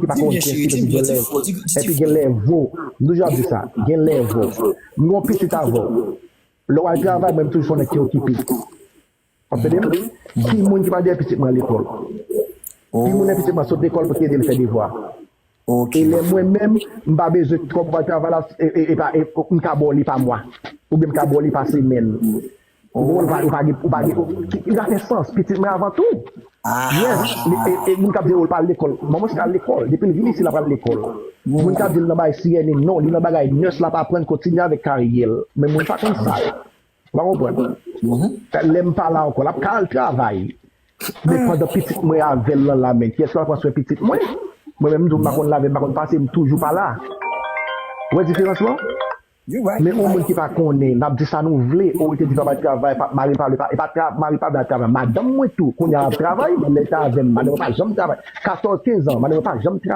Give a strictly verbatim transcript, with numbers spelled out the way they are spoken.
ki pa konn prensip epi gen lè epi gen lè vo. M toujou ap di sa, gen lè vo. M gen yon pitit avè w. Lè w al travay, mwen m toujou fè yon nèg ki okipe. W ap tande m? Ki moun ki pral dèyè pitit mwen lekòl? Ki moun lè pitit mwen sot lekòl pou ki ede l fè devwa? E lè mwen menm, m pa bezwen twòp bay travay la, e, e, e, pa- e, m ka ba w li pa mwa. Oubyen m ka ba w li pa semèn. Ou konprann? Ou pa, ou pa gen, ou pa gen, ki, ki ka fè sans, pitit mwen avan tou. Yes, li- e, e moun k ap di ou l pa al lekòl. Manman se al lekòl. Depi l vin isi, l ap al lekòl. Moun k ap di l nan bagay C N N, non, li nan bagay nurse, l ap aprann kontinye avèk karyè l. Men moun pa konn sa yo. Ou pa konprann? Lè m pa la ankò, l ap ka al travay. Men pandan pitit mwen avè l lan la, men kiyès ki pral pran swen pitit mwen? Mwen menm, m di w, m pa konn lave, m pa konn pase, m toujou pa la. Ou wè diferans lan? Men yon moun ki pa konnen, n ap di sa nou vle, o, li te di pa bay travay, pa, mari l pa vle, pa, e pa tra, mari l pa vle al travay. Madanm mwen tou, kounye a ap travay, men lè l te avè m, madanm mwen pa janm travay. Katòz, kenz an, madanm mwen pa janm travay.